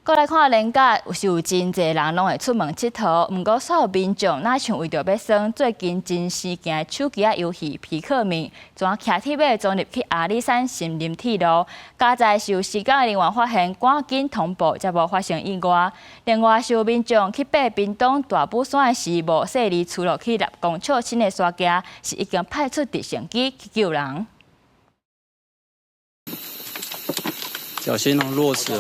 閣來看連假，是有真濟人攏會出門𨑨迌，毋過煞有民眾若像為著欲耍最近真時行的手機仔遊戲皮克敏，怎騎鐵馬衝入去阿里山森林鐵路。佳哉是有施工人員發現，趕緊通報，才無發生意外。另外，是有民眾去爬屏東大武山的時，無細膩趨落去6公尺深的山崎，是已經派出直升機去救人。小心哦，落石。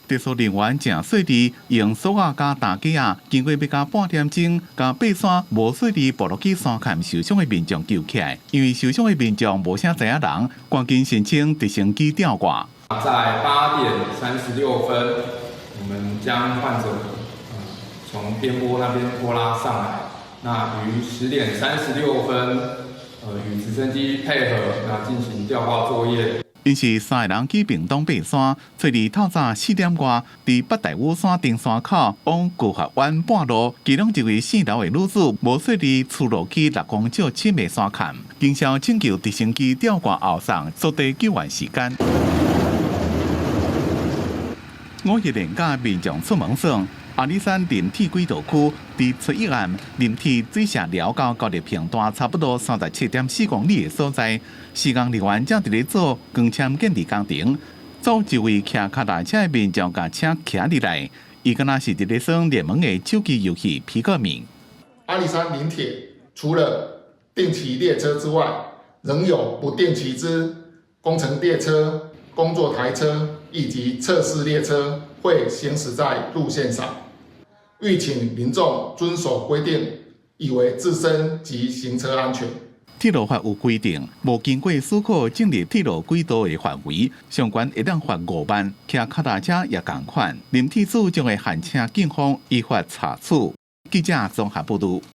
技術人員誠細膩，用索仔佮擔架仔，經過欲到半點鐘，共爬山無細膩跋落去山崁受傷的民眾救起來。因為受傷的民眾無啥知影人，趕緊申請直升機吊掛。在8點36分，我們將患者從邊坡那邊拖拉上來。那於10點36分，與直升機配合，那進行吊掛作業。𪜶是三个人去屏東爬山，昨日透早4點外，佇北大武山登山口往高發灣半路，其中一位姓劉的女子無細膩趨落去6公尺深的山崁，警消拯救直升機吊掛後送，縮短救援時間。五一連假民眾出門耍，阿里山林鐵軌道區佇初一暗林鐵水社寮到高麗平段差不多37.4公里的所在，施工人員正佇咧做光纖建置工程，組一位騎跤踏車的民眾共車騎入來，伊敢若是佇咧耍熱門的手機遊戲皮克敏。阿里山林鐵除了定期列車之外，仍有不定期之工程列車、工作台車以及測試列車會行駛在路線上。籲請民眾遵守規定，以維自身及行車安全。鐵路法有規定，無經過許可進入鐵路軌道的範圍，上懸會當罰5萬，騎跤踏車也仝款。林鐵署將會函請警方依法查處。記者綜合報導。